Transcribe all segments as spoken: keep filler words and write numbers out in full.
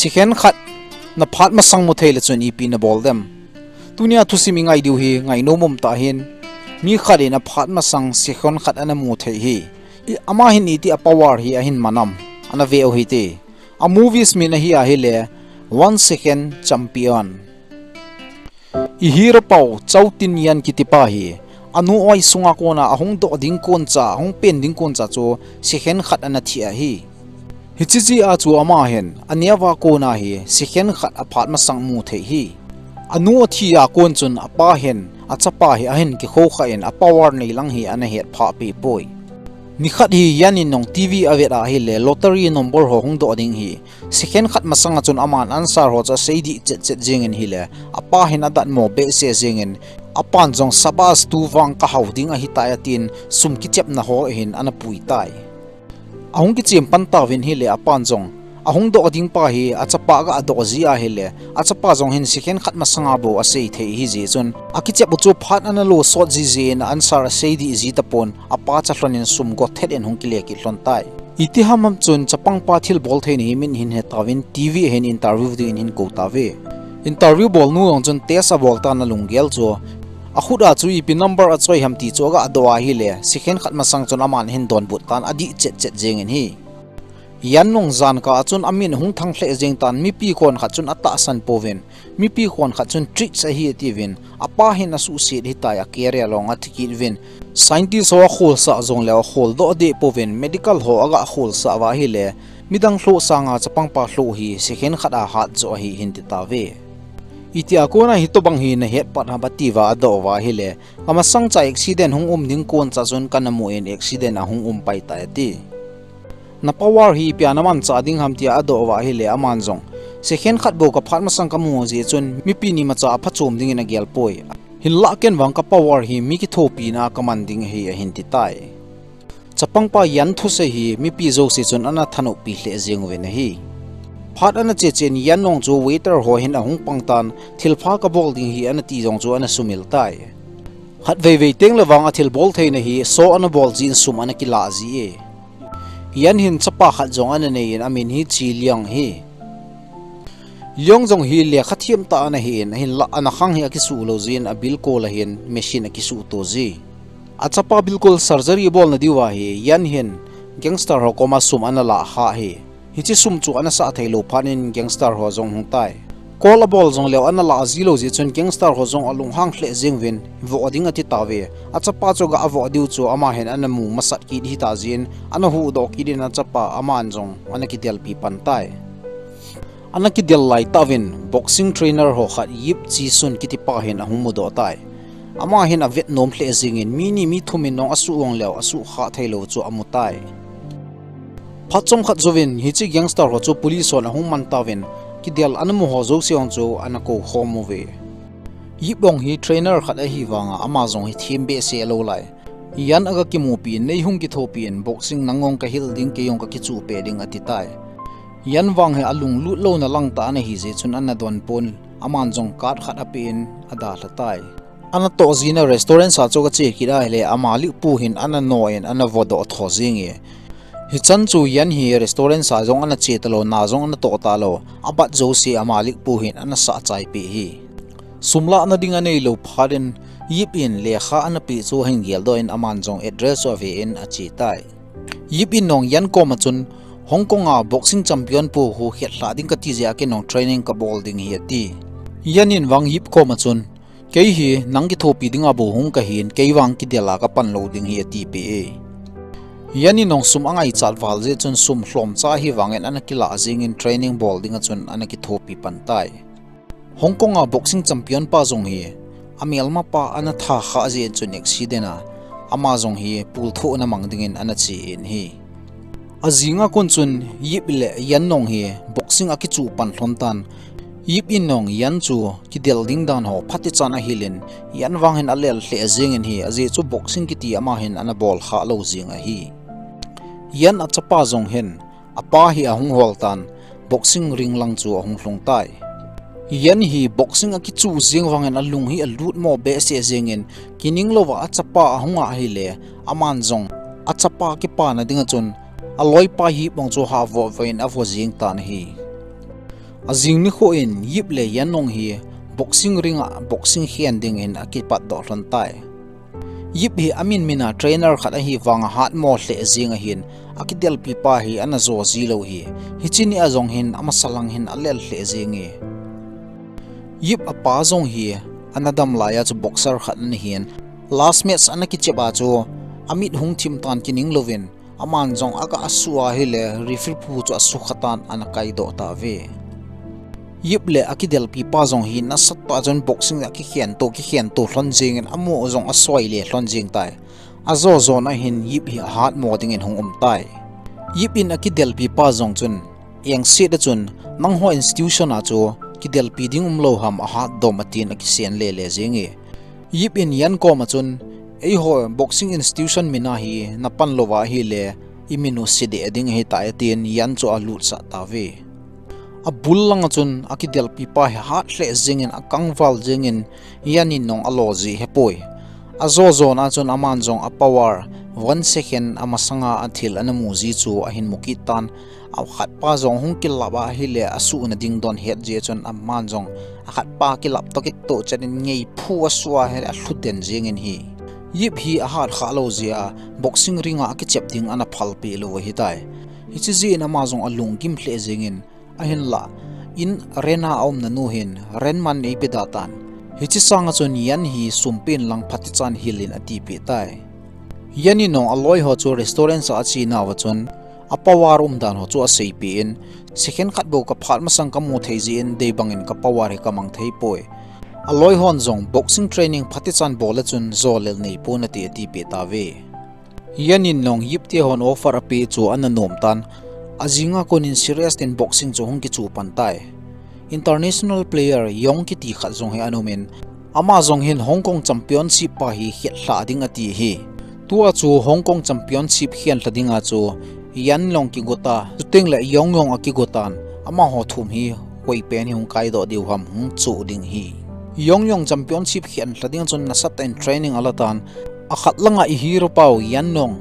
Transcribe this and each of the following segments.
Sikhen khat na phat masang mu thei le chun ipi na bol dem? Tunia thusim i ngai diu hi ngainom um tah hin, mi khat in a phat masang sikhen khat ana mu thei hi. I, ama hin iti a power hi ahin man am, ana ve u hite. A movies min ahi ahile, One Second Champion. I hero pau Chow Tin Yan kiti pa hi, anu oi sunga kona ahung doh ding kon cha, ahung pen ding kon cha chu sikhen khat ana thi ahi. Hiche jeh a chu ama hin, aneo a kona hi sikhen khat a phat masang mu thei hi. Anu athi a kon chun apa hin, achapa hi ahin kikhou kha in a power nei lang hi ana het phah pi poi. Nikhat hi Yan in nung T V a vet ahile lottery number ho hung doh ding hi. Sikhen khat masang a chun aman answer ho chu asei dih chet chet jeng in hile, apa hin adatmo behseh jeng in, apan jong sabas tu vang ka hau ding ahi tai atin sum kichepna ho hin ana pui tai. Ahung kichem pan tauvin hile apan jong, ahung doh ding pa hi achapa ga adoh ji ahile, achapa jong hin sikhen khat masang a bou asei thei hi jeh chun, akichep u chu phat ana lo sot ji jeh in answer asei dih ji tapon, apa cha lhon in sum got thet in hung kile kit lhon tai. Iti ham ham chun chapang pa thil bol thei na hi min hin he tauvin T V a hin interview ding in hin kou tauve. Interview bol nu jong chun test abol tan alunggel chu. Akhut a chu ipi number achoi ham ti chu aga doh ahile, sikhen khat masang chun aman hin donbut tan adih chet chet jeng in hi. Yan nung jan kah a chun amin hung thang lheh jeng tan mipi kon khat chun atahsan pouvin, mipi kon khat chun tricks ahi atiuvin, apa hin asuhset hitai a career long athi kit uvin, scientist ho akholsah jong leu akhol doh deh pouvin, medical ho aga kholsah uva ahile, midang lhoh sanga chapang pa lhoh hi sikhen khat a hat joh ahi hin ti tauve. Iti a kona hitobang hi na het pat ham ati uva adoh uva ahile, amasang cha accident hung um ding kon cha chun kana mu in accident ahung um pai tai ati. Na power hi ipi a na manchah ding ham tia adoh uva ahile aman jong, sikhen khat bou ka phat masang ka mu jeh chun mipi ni macha a phachom ding in agel poi. Hinlah ken vang ka power hi mi kithopina a ka man ding ahi ahin ti tai. Chapang pa Yan thusei hi mipi jouse chun ana thanop pi lheh jeng uvin ahi. Phat ana che che in Yan nung chu waiter ho hin ahung pang tan thilpha ka bol ding hi ana ti jong chu ana sumil tai. Khat vei vei teng le vang a thil bol thei na hi so ana bol ji in sum ana kilah ji e. Yan hin chapa khat jong ana nei in amin hi Chi Liang hi. Liang jong hi lekha thiam tah ana hi in, ahinlah ana khang hi akisuh lou ji in abilkol a hin machine akisuh to ji. Achapa bilkol surgery bol na diu ahi, Yan hin gangster ho koma sum ana lah kha hi. Hiche sum chu ana sah thei lou phat in gangster ho jong hung tai. Call abol jong leu ana lah ji lou jeh chun gangster ho jong alunghang lheh jeng uvin, voh ding ati tauve. Achapa chu aga voh diu chu ama hin ana mu masat kit hita jeh in, ana huhdoh kit in achapa aman jong ana kidelpi pan tai. Ana kidel lai tah uvin boxing trainer ho khat Yip Chi Sun kiti pa hin ahung mudoh tai. Ama hin avet nom lheh jeng in mi ni mi thum in nung asuh vang leu asuh kha thei lou chu amu tai. Phat chomkhat jouvin hiche gangster ho chu police hon ahung man tauvin, kidel ana mu ho jouse jong chu ana kou khom uve. Yip jong hi trainer khat ahi vanga ama jong hi them behseh lou lai. Yan aga kimupi in, nei hung kithopi in, boxing nang jong ka hil ding, kei jong ka kichuh peh ding ati tai. Yan vang hi alunglut louna lang tah ana hi jeh chun ana donpon, aman jong card khat ape in adalha tai. Ana toh jin a restaurant sa chu aga che kit ahile, ama likpu hin ana no in ana vodoh tho jing e. Hichan chu Yan hi restaurant sa jong ana che talou, na jong ana toh talou, abat jouse ama likpu hin ana sah chai peh hi. Sum lahna ding anei lou phat in Yip in lekha ana peh chu ahin geldoh in aman jong address chu ave in ache tai. Yip in nung Yan koma chun, Hong Kong a boxing champion pu hu khetlhah ding kati jeh a kei nung training kabol ding hi ati. Yan in vang Yip koma chun, kei hi nang kithopi dinga bou hung kahin, kei vang kidel a kapan lou ding hi ati peh e. Yan in nung sum angaichat val jeh chun sum lhomcha hi vangin ana kilah jing in training bol dinga chun ana kithopi pan tai. Hong Kong a boxing champion pa jong hi, amelma pa ana tha kha jeh in chun accident a, ama jong hi pulthoh na mang dingin ana che in ahi. Ajing a kon chun Yip le Yan nung hi boxing akichuh pan lhon tan. Yip in nung Yan chu kidel ding dan ho phatechan ahil in, Yan vang hin alel lheh jeng in ahi, ajeh chu boxing kiti ama hin ana bol kha lou jing ahi. Yan achapa jong hin, apa hi ahung hol tan, boxing ring lang chu ahung lhung tai. Yan hi boxing akichuh jeng vangin alung hi alut mo behseh jeng in, kining louva achapa ahung ah ahile, aman jong achapa kipana dinga chun, aloipa Yip bang chu havoh vah in avo jeng tan ahi. Ajing nikho in Yip le Yan Nong hi boxing ring a boxing khen dingin akipatdoh lhon tai. Yip hi amin mina trainer khat ahi vang ahatmo lheh jeng ahin, akidelpi pa hi ana jo ji lou hi. Hiche ni a jong hin amasa lang hin alel lheh jenge. Yip apa jong hi ana dam lai a chu boxer khat ana hin, last match ana kichep a chu amit hung thim tan kining louvin, aman jong aga asu ahile referee pu chu asukha tan ana kaidoh tauve. Yip le akidelpi pa jong hi nasatah chun boxing a kikhen to kikhen to lhon jengin amu jong asoi le lhon jeng tai. Ajo jon a hin Yip hi ahatmo dingin hung um tai. Yip in akidelpi pa jong chun, engset a chun, nangho institution a chu kidelpi ding umlou ham ahatdom atin akisen lele jenge. Yip in Yan koma chun, eiho boxing institution min a hi napan louva ahile, imin u sedeh ding ahitai atin Yan chu alutsah tauve. Abul langa chun akidelpi pa hi hat lheh jengin akangval jengin Yan in jong alo ji ahipoi. Ajo jon a chun aman jong a power one second amasanga athil ana mu ji chu ahin mu kit tan, akhatpa jong hung kilap ahile asuhna ding don het jeh chun aman jong akhatpa kilap toh kitoh chet in ngeiphu asu ahile alhu den jengin hi. Yip hi ahat kha lou jeh a boxing ring a akichep ding ana phalpeh lou ahitai. Hiche jeh in ama jong alunggim lheh jengin, ahinla in rent a aumna nu hin rent man eipe da tan. Hiche sanga chun Yan hi sum pen lang phatichan hil in atipeh tai. Yan in jong aloi ho chu restaurant a ache nauva chun a power umdan ho chu aseipeh in, second khat bou kaphat masang kamu thei jeh in deibangin ka power hi kamang thei poi. Aloi hon jong boxing training phatichan bol a chun jolel neipon ati atipeh tauve. Yan in jong Yip te hon offer apeh chu ana nom tan. Ajing a konin serious ten boxing chu hung kichu pan tai. International player Yong kiti khat jong hi ana um in, ama jong hin Hong Kong Championship pa hi khetlha ding ati hi. Tua chu Hong Kong Championship khenlha dinga chu Yan jong kigot a, chuteng le Yong jong akigot tan, amaho thum hi koi pen hi hung kaidoh diu ham hung chu ding hi. Yong jong Championship khenlha ding chun nasatah in training ala tan, akhat langa i hero pau Yan jong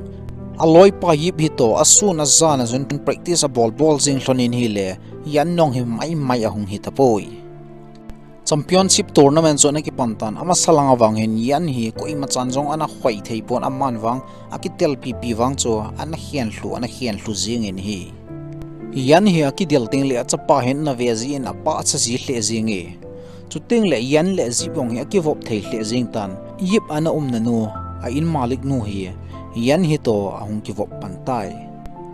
aloipa Yip hi toh asun ajan a chun practice abol bol jing lhon in ahile, Yan jong hi mai mai ahung hi tapoi. Championship tournament chu ana kipan tan, amasa langa vang hin Yan hi koima chan jong ana khoi thei pon, aman vang akidelpi pi vang chu ana khenlhu ana khenlhu jingin hi. Yan hi akidel teng le achapa hin ana ve jin apa acha ji lheh jinge. Chuteng le Yan le Yip jong hi akivop thei lheh jing tan, Yip ana umna nu, a in malik nu hi Yan hi toh ahung kivop pan tai.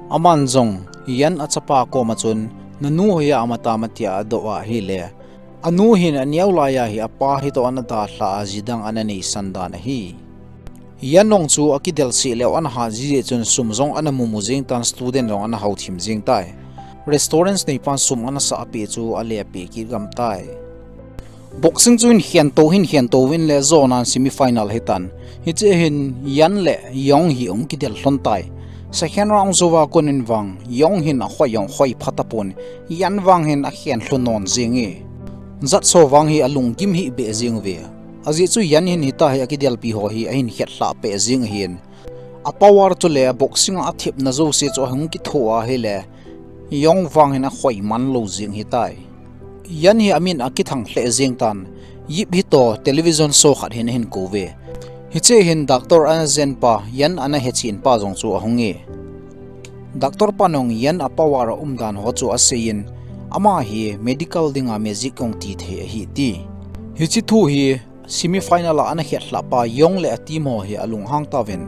Aman jong Yan achapa koma chun, nanu hoiya ama tam atia adoh ahile, anu hin aneo laiya hi apa hi toh ana dalha a ji dang ana neisan dan ahi. Yan jong chu akidel seh leu ana hat ji jeh chun sum jong ana mumu jing tan, student jong ana hao thim jing tai. Restaurants neipan sum ana sah peh chu ale peh kit gam tai. Boxing chu hin khen to hin khen to uvin le jonan semi final hitan. Hiche hin Yan le Yong hi ahung kidel lhon tai. Second round jouva konin vang Yong hin akhoi jong khoi pha tapon, Yan vang hin akhenlhu non jinge. Judge ho vang hi alunggim hih beh jing uve. Ajeh chu Yan hin hitia hi akidelpi ho hi ahin khetlha peh jing ahin, a power chule boxing a athepna jouse chu ahung kitho ahile, Yong vang hin akhoi man lou jing hitai. Yan hi amin akithang lheh jing tan, Yip hi toh television show khat hin ahin kou ve. Hiche hin doctor ana jen pa, Yan ana hechen pa jong chu ahunge. Doctor pan jong Yan a power a umdan ho chu aseiyin, ama hi medical dinga magic jong ti thei ahi ti. Hiche thu hi semi final a ana khetlha pa Yong le a team ho hi alunghang tauvin,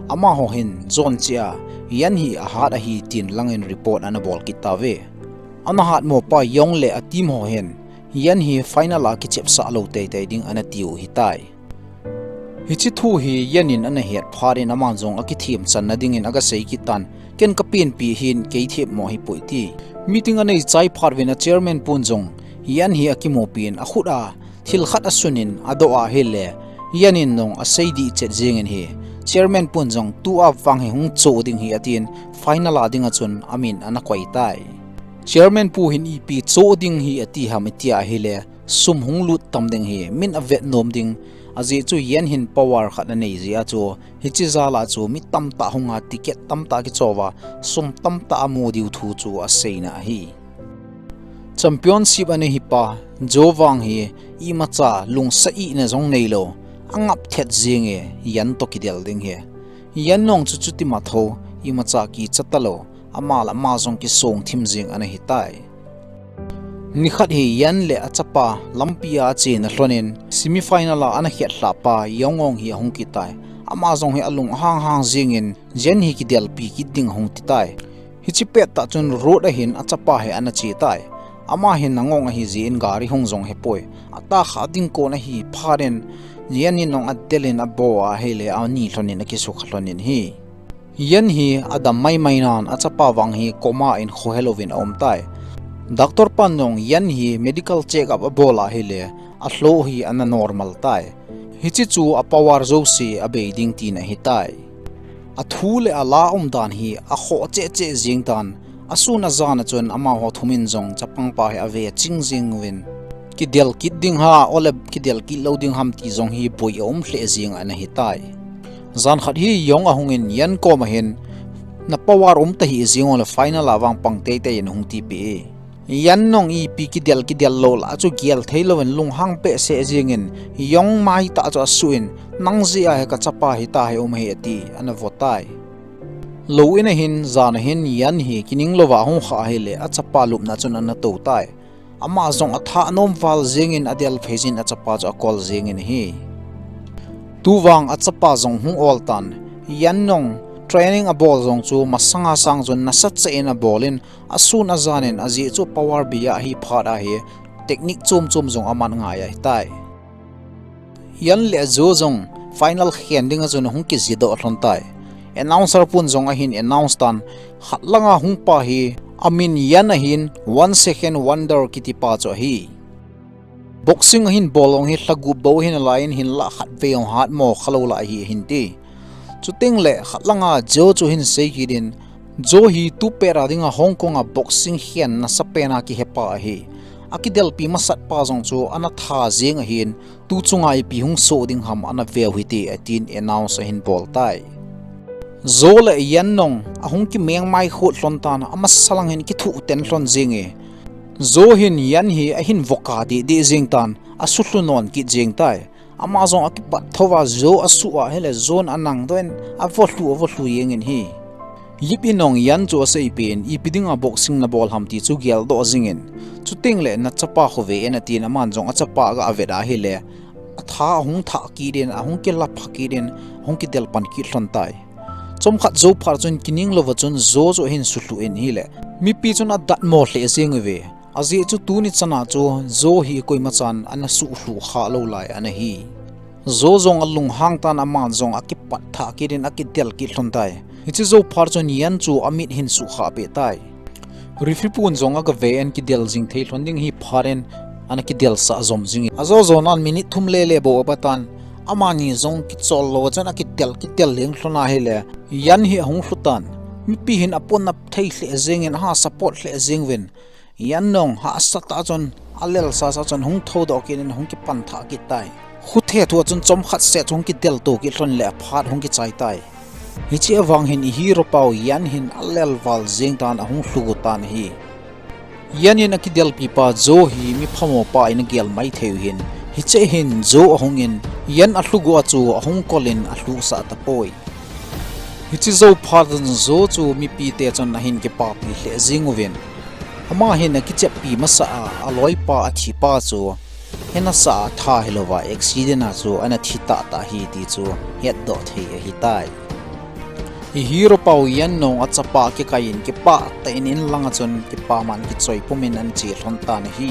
amaho hin jon cheh a Yan hi ahat ahi tin langin report ana bol kit tauve. Ana hatmo pa Yong le a team ho hin Yan hi final a kichepsah lou teitei ding ana tiu hitai. Hiche thu hi Yan in ana het phat in aman jong akithem channa dingin aga sei kit tan, ken kapenpi hin kei themmo ahipoi ti. Meeting anei chai phat uvin a chairman pun jong Yan hi akimupi in akhut a thil khat asunin adoh ahile, Yan in jong asei dih chet jingin hi, chairman pun jong tua vang hi hung cho ding hi atin, final a dinga chun amin ana koi tai. Chairman pu hin ipi cho ding hi ati ham itia ahile, sum hung lut tam ding hi, min avet nom ding, ajeh chu Yan hin power khat anei jeh a chu, hiche jal a chu mi tamtah hunga ticket tamtah kichouva, sum tamtah amu diu thu chu aseina ahi. Championship ana hipa Jo vang hi imacha lungsa ihna jong neilou, angap thet jenge, Yan toh kidel ding hi. Yan nong chu chuti matho, imacha kicha talou, ama le ama jong kisong thim jeng ana hitai. Nikhat hi Yan le achapa lampi a achena lhonin semi final a ana khetlhah pa Yong Ong hi ahung kit tai. Ama jong hi alung ahang hang jengin Yan hi kidelpi kit ding ahung ti tai. Hiche pettah chun road a hin achapa hi ana che tai. Ama hin Yan Ong ahi jeh in gari hung jong hepoi. Atahkhah ding kon ahi phat in Yan in jong adelin abo a ahile ani lhonin akisukha lhonin ahi. Yan hi adam maimai nan achapa vang hi coma in khohelouvin aum tai. Doctor pan jong Yan hi medical check up abol a ahile alhoh hi ana normal tai. Hiche chu a power jouse abei ding tina ahitai. Athu le ala umdan hi akhoh cheh cheh jeng tan, asun ajan a chun amaho thumin jong chapangpa hi ave ching jeng uvin, kidel kit ding ham, ole kidel kit lou ding ham ti jong hi boi aum lheh jeng ana hitai. Jan khat hi Yong ahungin Yan koma hin, na power um tahih jeng ule final a vang pang teitei in ahung tipeh e. Yan nong ipi kidel kidel lou lah a chu gel theilouvin lunghang behseh jengin Yong maitah chu asuh in, nang jeh a hi kachapa hita hi um ahi ati, ana vo tai. Lou in ahin, jan ahin Yan hi kining louva ahung khah ahile achapa lupna chun ana tou tai. Ama jong athah nom val jengin adel phei jin achapa chu akol jengin ahi. Tuvang achapa jong hung ol tan, Yan nong training abol jong chu masanga sang chun nasatah in abolin, asun ajan in ajeh chu power bei ahi phat ahi, technique chom chom jong aman ngai ahitai. Yan le Jo jong final khen dinga chun ahung kijedoh lhon tai. Announcer pun jong ahin announce tan, khat langa hung pa hi amin Yan ahin, One Second Wonder kiti pa chu ahi. Boxing ahin bol jong hi lha gup bou ahin alai in, hinlah khatvei jong hatmo khalou lah ahi ahin ti. Chuteng le khat langa Jo chu ahin sei kit in, Jo hi tupet a dinga Hong Kong a boxing khen nasapen a kihepa ahi. Akidelpi masat pa jong chu ana tha jeng ahin, tu chunga ipi hung soh ding ham ana veu hite atin announce ahin bol tai. Jo le Yan nong ahung kimengmai khut lhon tan, amasa lang hin kithuh ten lhon jenge. Jo hin Yan hi ahin voka deh deh jeng tan, asulhu non kit jeng tai. Ama jong akipat thouva Jo asuh a ahile Jon anang doh in avo lhu avo lhu jengin ahi. Yip in jong Yan chu aseipen, ipi dinga boxing nabol ham ti chu geldoh jingin, chuteng le nachapa khovei in atin, aman jong achapa aga avet a ahile atha ahung thah kit in, ahung kilap kha kit in, ahung kidel pan kit lhon tai. Chomkhat jou phat chun kining louva chun Jo chu ahin sulhu in ahile, mipi chun adatmo lheh jeng uve. Ajeh chu tuni chana chu Jo hi koimachan ana sulhu kha lou lai ana hi. Jo jong alunghang tan, aman jong akipat thah kit in akidel kit lhon tai. Hiche jou phat chun Yan chu amit ahin sukha peh tai. Referee pun jong aga ve in kidel jing thei lhon ding ahi phat in ana kidelsah jom jingin, ajo jo nan minute thum lele bou apat tan, amani jong kichol louva chun akidel kidel leng lhon ahile, Yan hi ahung lhu tan, mipi hin apon athei lheh jengin, aha support lheh jeng uvin, Yan nong hahsatah chun alel sasa chun hung thoudoh kit in ahung kipan thah kit tai. Khuthe thua chun chomkhat seh chu hung kidel to kit lhon le aphat hung kichai tai. Hiche avang hin i hero pau Yan hin alel val jeng tan, ahung lhugu tan ahi. Yan in akidelpi pa Jo hi mi phamo pa in agel mai thei u hin, hiche hin Jo ahungin Yan alhugu a chu ahung kol in alhuhsah tapoi. Hiche jou phat chun Jo chu mipite chun ahin kipapi lheh jeng uvin, ama hin akicheppi masa a, aloipa athipa chu hinasa a tha hilouva accident a chu ana thi tahtah ahi ti chu hetdoh thei ahitai. I hero pau Yan nong achapa kikai in kipah tah in in langa chun kipaman kichoi pumin ana che lhon tan ahi.